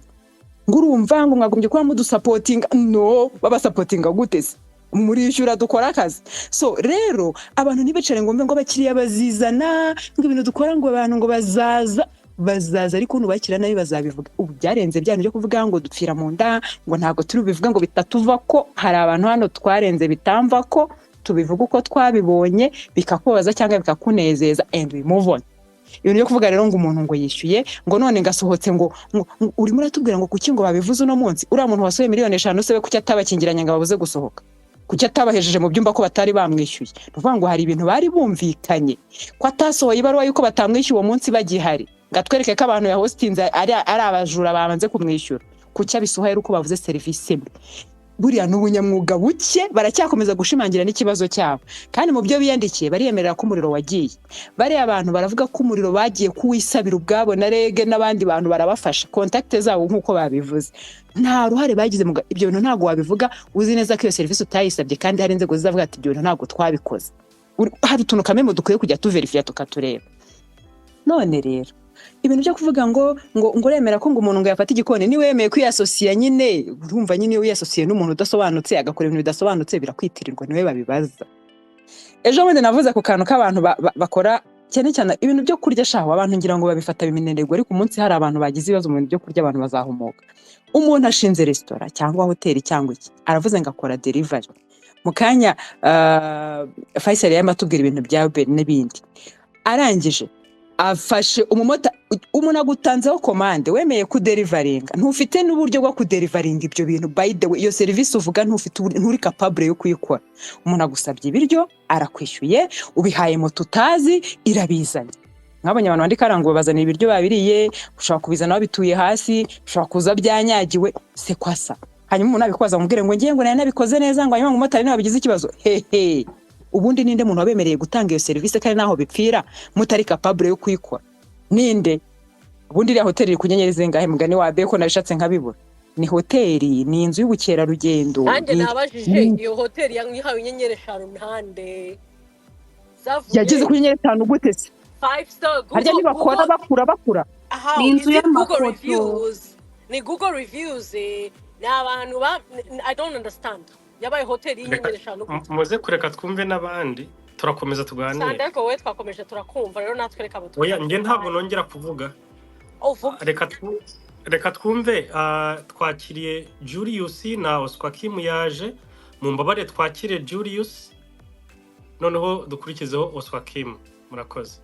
Ngo urumva ngo mwagombye kuba mudusapotinga. No, babasapotinga gute se? Murishyura dukora akazi. So rero abantu ntibicare ngo mbe ngo abakiriya bazizana, ngo ibintu dukora ngo abantu ngo bazaza, bazaza, ariko nubakira nabi bazabivuga. Ubu byarenze bya bintu byo kuvuga ngo dupfira mu nda, ngo ntabwo turi bubivuge ngo bitatuva ko hari abantu hano twarenze bitamva ko tubivuga uko twabibonye, bikakubabaza cyangwa bikakunezeza, and we move on. Ibintu byo kuvuga rero ngo umuntu ngo yishyuye, ngo none ngasohotse, ngo urimo uratubwira ngo kuki ngo babivuze uno munsi? Uriya muntu wasohoye miliyoni 5 se we kuki atabakingiranye ngo ababuze gusohoka? Kuki atabahejeje mu byumba ko batari bamwishyuye? Ni ukuvuga ngo hari ibintu bari bumvikanye, ko atasohoye ibaruwa y'uko batamwishyuye uwo munsi bagihari, ngo atwereke ko abantu yahostinze ari abajura babanze kumwishyura. Kuki abisohoye ari uko bavuze serivisi mbi? Buriya ni ubunyamwuga buke. Baracyakomeza gushimangira n'ikibazo cyabo, kandi mu byo biyandikiye bariyemerera ko umuriro wagiye. Bariya abantu baravuga ko umuriro bagiye kuwisabira ubwabo na REG n'abandi bantu barabafasha, contact zabo nk'uko babivuze. Nta ruhare bagize mu ibyo bintu. Ntabwo wabivuga uzi neza ko iyo serivisi utayisabye, kandi hari inzego zizavuga ati ibyo bintu ntabwo twabikoze. Hari utuntu kamwe mu dukwiye kujya tuverifiya tukatureba. None rero ibintu byo kuvuga ngo uremera ko ngo umuntu ngo yafata igikoni, niba wemeye kwiyasosiya nyine, urumva nyine iyo wiyasosiye n'umuntu udasobanutse agakora ibintu bidasobanutse, birakwitirirwa, niwe babibaza. Ejo bundi navuze ku kantu k'abantu bakora cyane cyane ibintu byo kurya shaho, abantu ngira ngo babifata bimenerwa, ariko umunsi hari abantu bagize ibibazo mu bintu byo kurya, abantu bazahumuka. Umuntu ashinze resitora cyangwa hoteli cyangwa iki, aravuze ngo akora delivery. Mu kanya Faisal yarimo atubwira ibintu bya Uber n'ibindi, arangije afashe umumota, umuntu agutanzeho komande, wemeye kuderivaringa, ntufite n'uburyo bwo kuderivaringa ibyo bintu. By the way, iyo serivisi uvuga ntufite nturi capable yo kuyikora. Umuntu agusabye ibiryo, arakwishyuye, ubihaye moto utazi, irabizanye. Mwabonye abantu bandika ngo babazanira ibiryo babiriye, ushobora kubizana babituye hasi, ushobora kuza byanyagiwe, c'est quoi ça? Hanyuma umuntu nabikubaza mubwire ngo ngiye ngo nari nabikoze neza, ngo hanyuma ngo umumotari nawe bigize ikibazo. Hehe, ubundi ninde muntu wabemereye gutanga iyo serivisi kandi naho bipfira mutari capable yo kuyikora? Ninde? Ubundi iriya hoteli iri ku nyenyeri zingahe? Mugani wa Beko nabishatse nkabibura. Ni hoteli, ni inzu y'ubukerarugendo? Nanjye Ni nabajije iyo hoteli yahawe inyenyeri 5 ntande zavuye Yageze ku nyenyeri 5 gute se? Five star Harya Google ntibakora Google bakura bakura? How Ni inzu is it Google y'amafoto. reviews? Ni Google reviews, ni abantu ba I don't understand. Yabaye hoteli Reka y'inyenyeri 5 gute? Muze kureka twumve n'abandi, turakomeza Sande, tuganire. ariko wowe twakomeje turakumva, rero natwe reka Oya, batwumve. njye ntabwo nongera kuvuga. Uvuga. Reka twumve. Twakiriye Julius na Oswakim yaje. Mumbabare twakire Julius, noneho dukurikizeho Oswakim. Murakoze.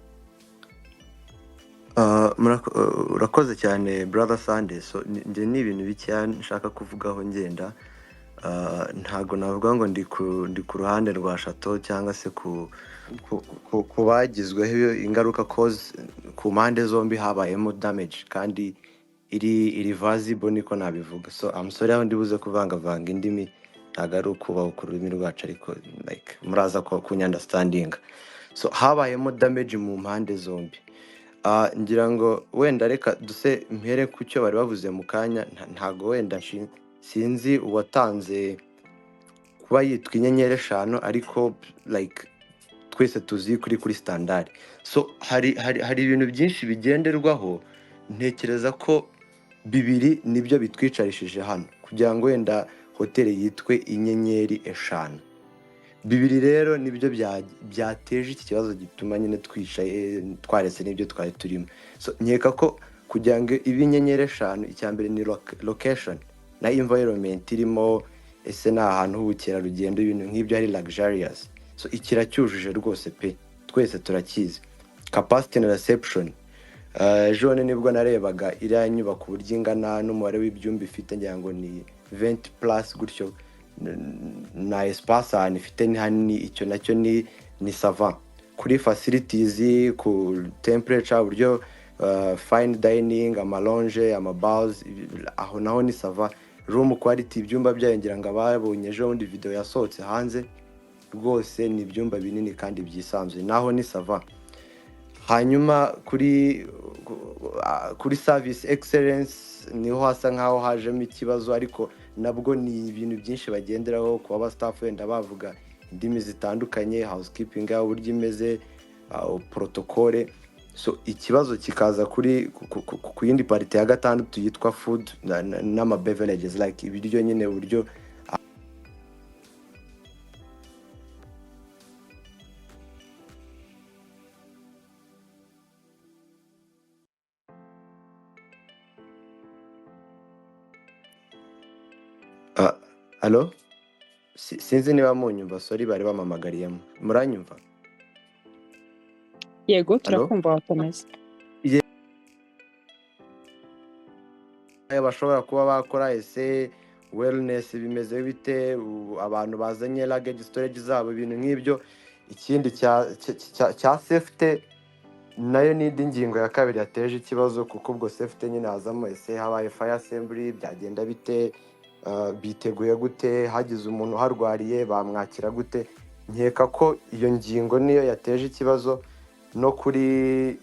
Urakoze cyane, brother Sunday. So njye ni ibintu bikeya nshaka kuvugaho ngenda. Ntago navuga ngo ndi ku ruhande rwa Chateau cyangwa se ku bagizweho ingaruka, cause ku mpande zombi habayemo damage kandi iri irreversible, niko nabivuga. So I'm sorry aho ndibuze kuvangavanga indimi, ntago ari ukubaho ku rurimi rwacu, ariko like muraza kunyandastandinga. So habayemo damage mu mpande zombi. Ngira ngo wenda reka duse mpere ku cyo bari bavuze mu kanya. Ntago wenda sinzi uwatanze kuba yitwa inyenyeri 5, ariko like twese tuzi kuri standard. So hari ibintu byinshi bigenderwaho. Ntekereza ko bibiri nibyo bitwicarishije hano kugira ngo wenda hoteli yitwe inyenyeri 5. Bibiri rero nibyo byateje iki kibazo gituma nyine twicaye twaretse n'ibyo twari turimo. So nkeka ko kugira ngo ibe inyenyeri 5, icya mbere ni location na environment irimo. Ese ni ahantu h'ubukerarugendo, ibintu nk'ibyo ari luxurious? So iki kiracyujuje rwose pe, twese turakizi. Capacity na reception. Ejo nibwo narebaga iriya nyubako uburyo ingana n'umubare w'ibyumba ifite, ngira ngo ni 20 plus gutyo, na espace ahantu ifite ni hanini, icyo nacyo ni ça va. Kuri facilities, ku temperature, uburyo fine dining, amalounge, amabars, aho naho ni ça va. Room quality, ibyumba byayo, ngira ngo ababonye ejo bundi video yasohotse hanze, rwose ni ibyumba binini kandi byisanzuye, naho ni ça va. Hanyuma kuri service excellence niho hasa nkaho hajemo ikibazo, ariko nabwo ni ibintu byinshi bagenderaho, kuba aba staff wenda bavuga indimi zitandukanye, housekeeping yabo uburyo imeze, protocole. So ikibazo kikaza kuri ku yindi part ya gatandatu yitwa food n'ama beverages, like ibiryo nyine, uburyo Allo? Sinzi niba munyumva, sorry, bari bamamagariyemo. Muranyumva? Yego. Allo? Turakumva, wakomeza. Ayo bashobora kuba bakora, ese wellness bimeze bite? Abantu bazanye luggage storage zabo, ibintu nk'ibyo. Ikindi cya safety nayo ni indi ngingo ya kabiri yateje ikibazo, kuko ubwo safety nyine hazamo: ese habaye fire assembly byagenda bite? Biteguye gute? Hagize umuntu uharwariye bamwakira gute? Nkeka ko iyo ngingo niyo yateje ikibazo, no kuri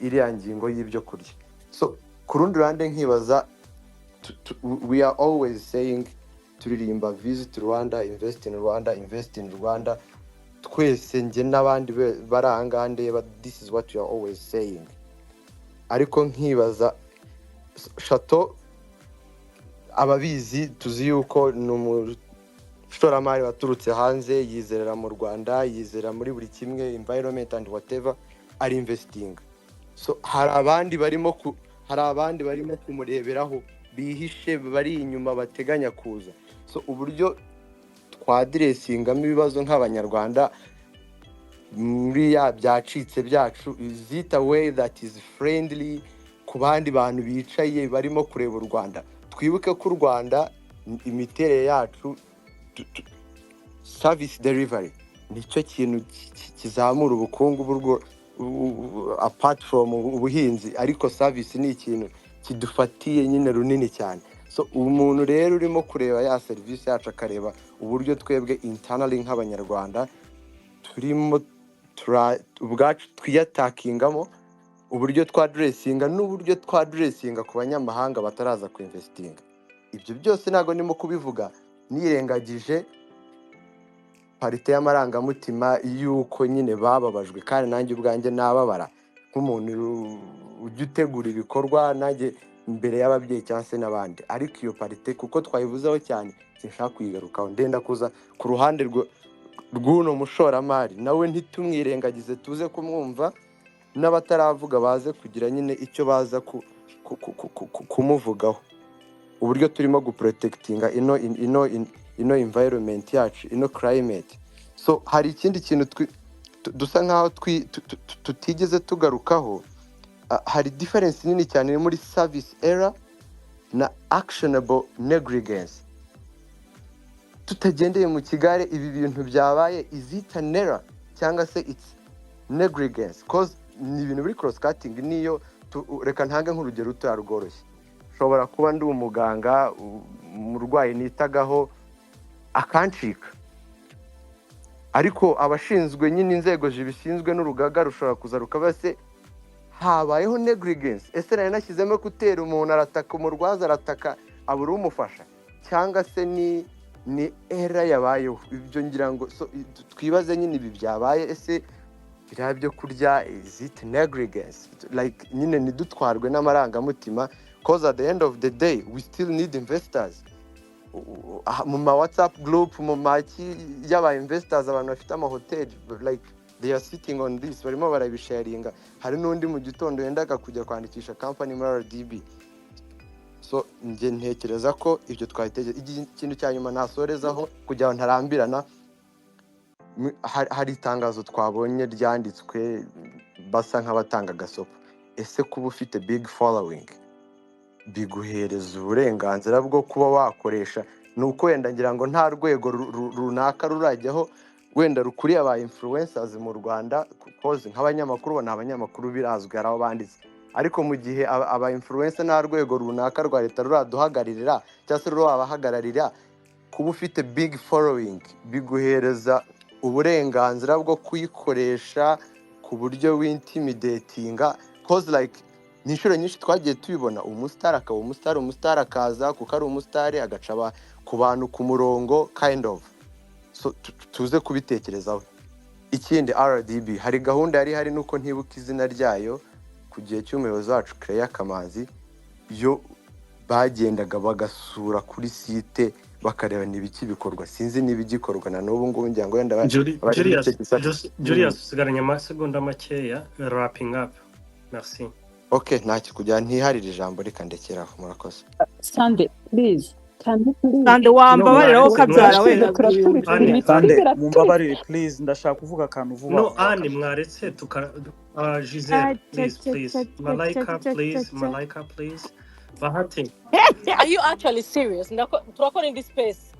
iriya ngingo y'ibyo kurya. So ku rundi ruhande nkibaza, we are always saying, turirimba "Visit Rwanda, invest in Rwanda, invest in Rwanda", twese, njye n'abandi bari aha ngaha ndeba, this is what we are always saying. Ariko nkibaza, Chateau ababizi tuzi yuko ni umushoramari waturutse hanze, yizerera mu Rwanda, yizera muri buri kimwe, environment and whatever, ari investing. So hari abandi barimo kumureberaho bihishe, bari inyuma, bateganya kuza. So uburyo twaddressingamo ibibazo nk'Abanyarwanda muri ya byacitse byacu, is it a way that is friendly ku bandi bantu bicaye barimo kureba u Rwanda? Twibuke ko u Rwanda, imiterere yacu, service delivery nicyo kintu kizamura ubukungu bw'urwo, apart from ubuhinzi, ariko service ni ikintu kidufatiye nyine runini cyane. So umuntu rero urimo kureba ya serivisi yacu, akareba uburyo twebwe internally nk'Abanyarwanda turimo ubwacu twiyattackingamo, uburyo twaddressinga n'uburyo twaddressinga ku banyamahanga bataraza kuinvestinga, ibyo byose ntabwo ndimo kubivuga nirengagije part y'amarangamutima y'uko nyine bababajwe, kandi nanjye ubwanjye nababara nk'umuntu ujya utegura ibikorwa nanjye imbere y'ababyeyi cyangwa se n'abandi. Ariko iyo part, kuko twayivuzeho cyane, sinshaka kuyigarukaho. Ndenda kuza ku ruhande rw'uno mushoramari, nawe ntitumwirengagize, tuze kumwumva, n'abataravuga baze kugira nyine icyo baza kumuvugaho, uburyo turimo guprotectinga ino environment yacu, ino climate. So hari ikindi kintu dusa nkaho tutigeze tugarukaho. Hari difference nini cyane iri muri service error na actionable negligence. Tutagendeye mu kigare, ibi bintu byabaye, is it an error cyangwa se it's negligence? Cause ni ibintu biri cross cutting. Niyo reka ntange nk'urugero rutoya rworoshye. Nshobora kuba ndi umuganga, umurwayi nitagaho akancika, ariko abashinzwe nyine, inzego zibishinzwe n'urugaga rushobora kuza rukaba se habayeho negligence? Ese nari nashyizemo gutera, umuntu arataka, umurwaza arataka, abura umufasha, cyangwa se ni error yabayeho? Ibyo ngira ngo so, twibaze nyine ibi byabaye, ese biriya byo kurya, is it negligence? Like nyine ntidutwarwe n'amarangamutima, cause at the end of the day we still need investors. Mu ma WhatsApp group, mu maki y'aba investors, abantu bafite amahoteli, like they are sitting on this, barimo barabisharinga. Hari n'undi mu gitondo yendaga kujya kwandikisha company muri RDB. So njye ntekereza ko ibyo twabitekereza. Ikintu cya nyuma nasorezaho kugira ngo ntarambirana, hari itangazo twabonye ryanditswe basa nk'abatanga agasopo. Ese kuba ufite big following biguhereza uburenganzira bwo kuba wakoresha? Ni uko wenda ngira ngo nta rwego runaka rurajyaho. wenda rukuriye aba influencers mu Rwanda, koze nk'abanyamakuru bo ni abanyamakuru birazwi hari aho banditse, ariko mu gihe aba influencer nta rwego runaka rwa leta ruraduhagararira cyangwa se rurabahagararira, kuba ufite big following biguhereza uburenganzira bwo kuyikoresha ku buryo wintimidatinga, cause like ni inshuro nyinshi twagiye tubibona, umusitari akaba umusitari, umusitari akaza kuko ari umusitari agaca ku bantu ku murongo kind of. So tuze kubitekerezaho. Ikindi RDB hari gahunda yari ihari nuko ntibuka izina ryayo ku gihe cy'umuyobozi wacu Claire Kamanzi, yo bagendaga bagasura kuri site bakareba n'ibiki bikorwa, sinzi n'ibigikorwa na n'ubu ngubu, ngira ngo wenda abari muri icyo Julius, gisata. Julius, usigaranye amasegonda makeya, wrapping up, merci. Ok, ntacyo kugira ntiharire ijambo, reka ndekeraho, murakoze. Sande, please. Sande, please. Sande No, wambabarira wowe mwaretse ukabyara mwaretse wenda. Turashize, turaturitse, Anne, imitwe Sande, iraturitse. mumbabarire please, ndashaka kuvuga akantu vuba no vuba Anne, kabisa. mwaretse tuka Giselle, please, please, Malaika, please, Malaika, please, Bahati, Are you actually serious? Turakora indi space.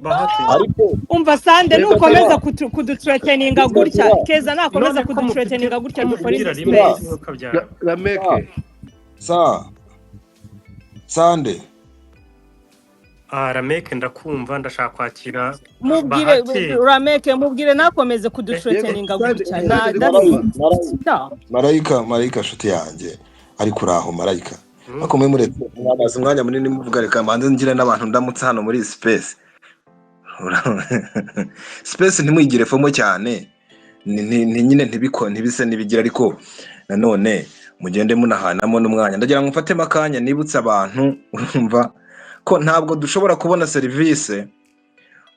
Bahati. Ariko Umva Sande, reka nukomeza tera kuduthreateninga reka gutya, tera Keza nakomeza None ko mufite kuduthreateninga gutya ko dukora muvugira indi rimwe tera space. mukabyara. Rameke sa Sande. Rameke, ndakumva, ndashaka kwakira Mubwire Bahati. Rameke, mubwire nakomeze Yego kuduthreateninga Sande, gutya. Sande Na ndi that's kumva. no. Marayika, marayika nshuti yanjye, ariko uraho marayika, ariko mwe muretse mwamaze umwanya munini muvuga, reka mbanze ngire n'abantu ndamutse hano muri iyi space. Space ntimuyigire fomo cyane, ni nyine ntibiko ntibise nibigira, ariko nanone mugende munahanamo n'umwanya. Ndagira ngo mfatemo akanya nibutse abantu, urumva ko ntabwo dushobora kubona serivisi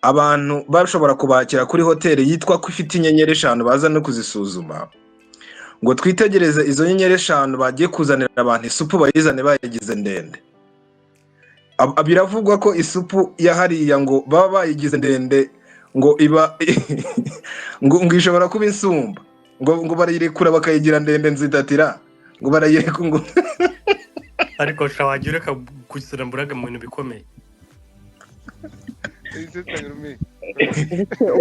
abantu bashobora kubakira kuri hoteli yitwa ko ifite inyenyeri 5, baza no kuzisuzuma, ngo twitegereze izo nyenyeri 5 bagiye kuzanira abantu isupu bayizane bayigize ndende. Biravugwa ko isupu ya hariya ngo baba bayigize ndende, ngo iba ngo ishobora kuba insumba, ngo barayirekura bakayigira ndende, nzidatira ngo barayireka ngo Ariko sha wajya ureka gusiramburaga mu bintu bikomeye.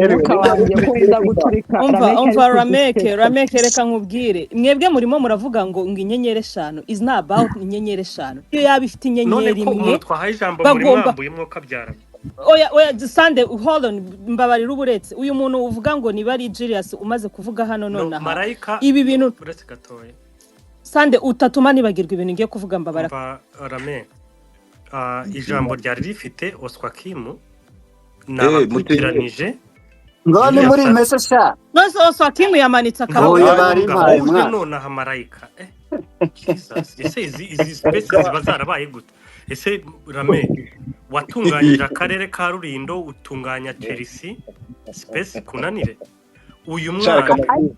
Umwuka wanjye ko wenda guturika. Umva, Rameke ari umva Rameke, kuduteka. Rameke, reka nkubwire, mwebwe murimo muravuga ngo inyenyeri 5 is not about inyenyeri 5, iyo yaba ifite None inyenyeri ko imwe umuntu twahaye ijambo muri bagomba mwambuye mwuka byara. Oya, oya Sande, hold on, mbabarira uburetse uyu muntu uvuga ngo niba ari Julius umaze kuvuga hano No, nonaha Marayika, ibi bintu. Uretse gatoya. Sande, utatuma nibagirwa ibintu ngiye kuvuga, mbabara. Umva Rame, ijambo ryari rifite Oswakimu Mutinye. nabakurikiranije. Ngo ni muri Julius mese sha. Nose Oswakimu yamanitse akaboko. Oya, Ngaho bari vuga mpaye wowe mwana. nonaha Marayika. Jesus, ese izi space ziba zarabaye gute? Ese Rame, watunganyije akarere ka Rulindo, utunganya Chelsea, space kunanire uyu Shaka mwana?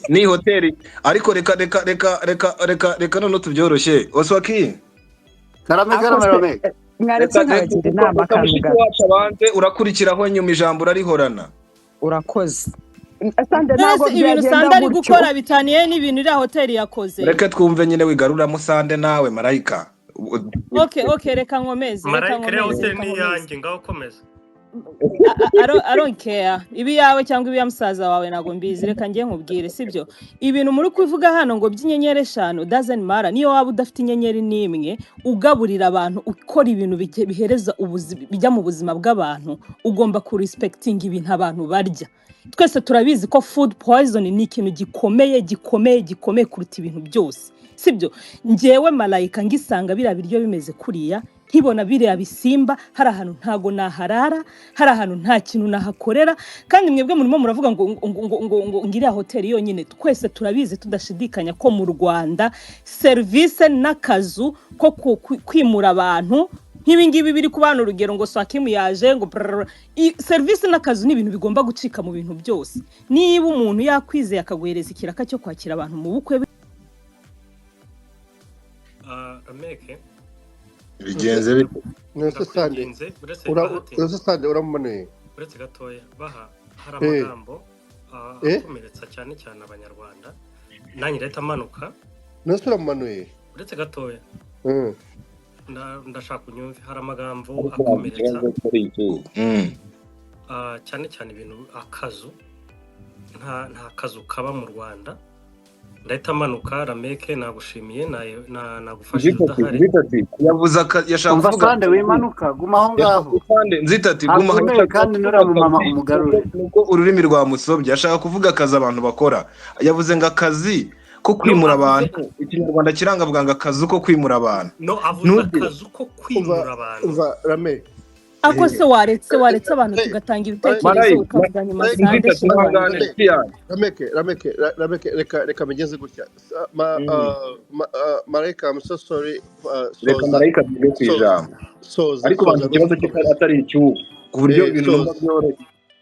ni hoteli, ariko reka reka reka reka reka reka noneho tubyoroshye, Oswaki. Karame, Ako karame, se Rameke. mwaretse Reka reka nkabagira inama reka akantu mushiki gato. wacu abanze, urakurikiraho nyuma, ijambo urarihorana. Urakoze Sande, ntabwo Nose ibintu byagenda Sande ari gutyo. gukora bitaniye n'ibintu iriya hoteli yakoze. Reka twumve nyine, wigaruramo Sande nawe marayika. Okay, reka nkomeze, reka Marayika, iriya nkomeze, hoteli reka ni nkomeze. iyanjye, ngaho komeza. I don't care ibi yawe cyangwa ibi ya musaza wawe, ntabwo mbizi. Reka njye nkubwire, sibyo? Ibintu muri kuvuga hano ngo by'inyenyeri 5 doesn't matter. Niyo waba udafite inyenyeri n'imwe, ugaburira abantu, ukora ibintu bihereza bijya mu buzima bw'abantu, ugomba kurespectinga ibintu abantu barya. Twese turabizi ko food poison ni ikintu gikomeye, gikomeye, gikomeye kuruta ibintu byose, sibyo? Njyewe Malayika ngisanga biriya biryo bimeze kuriya, nkibona biriya bisimba hari ahantu, ntago naharara, hari ahantu nta kintu nahakorera. Kandi mwebwe murimo muravuga ngo ngo ngo ngo ngo ngo iriya hoteli yonyine. Twese turabizi tudashidikanya ko mu Rwanda serivisi n'akazu ko kwimura abantu nk'ibi ngibi biri kubana, urugero ngo Swakimu yaje ngo brrr, serivisi n'akazu ni ibintu bigomba gucika mu bintu byose. Niba umuntu yakwizeye akaguhereza ikiraka cyo kwakira abantu mu bukwe Rameke. Bigenze bite? Nose Sande, Ndakwinginze, uretse Bahati. Nose Sande, uramumanuye. Uretse gatoya baha, hari amagambo akomeretsa cyane cyane abanyarwanda, nanjye ndahita amanuka. Nose uramumanuye. Uretse gatoya. Ndashaka unyumve, hari amagambo Ariko akomeretsa wabigenze kuri iki? cyane cyane ibintu akazu, nta kazu kaba mu Rwanda. Ndahita manuka. Rameke, nagushimiye, nagufashije Nzitati, udahari. Nzitati yavuze yashaka Umva kuvuga Sande, akazi. Wimanuka, guma aho Yashaka ngaho. Sande, Nzitati, guma aho. Hakomeye Yashaka kandi kuvuga nuriya mumama akazi umugarure. Nuko ururimi rwamusobye, ashaka kuvuga akazi abantu bakora. Yavuze ngo akazi ko No kwimura avuze abantu, ikinyarwanda kiranga, avuga ngo akazu ko kwimura abantu. No, avuze Ntugire akazu ko Umva, kwimura abantu. Umva Rame. Ako se waretse abantu tugatanga ibitekerezo, Marayika ukavuga nyuma? Marayika. Sande, Nzitati, shira ihangane, wanjye. Rame. Siyani. Rameke, Rameke, Rameke, reka mbigenze gutya. Marayika, I'm so sorry. Reka Soza. Marayika tuve ku Soza. ijambo. Soza. Ariko Soza banza ikibazo rwose, cye komeza. atari icy'ubu ku buryo ibintu numva Soza. byoroshye.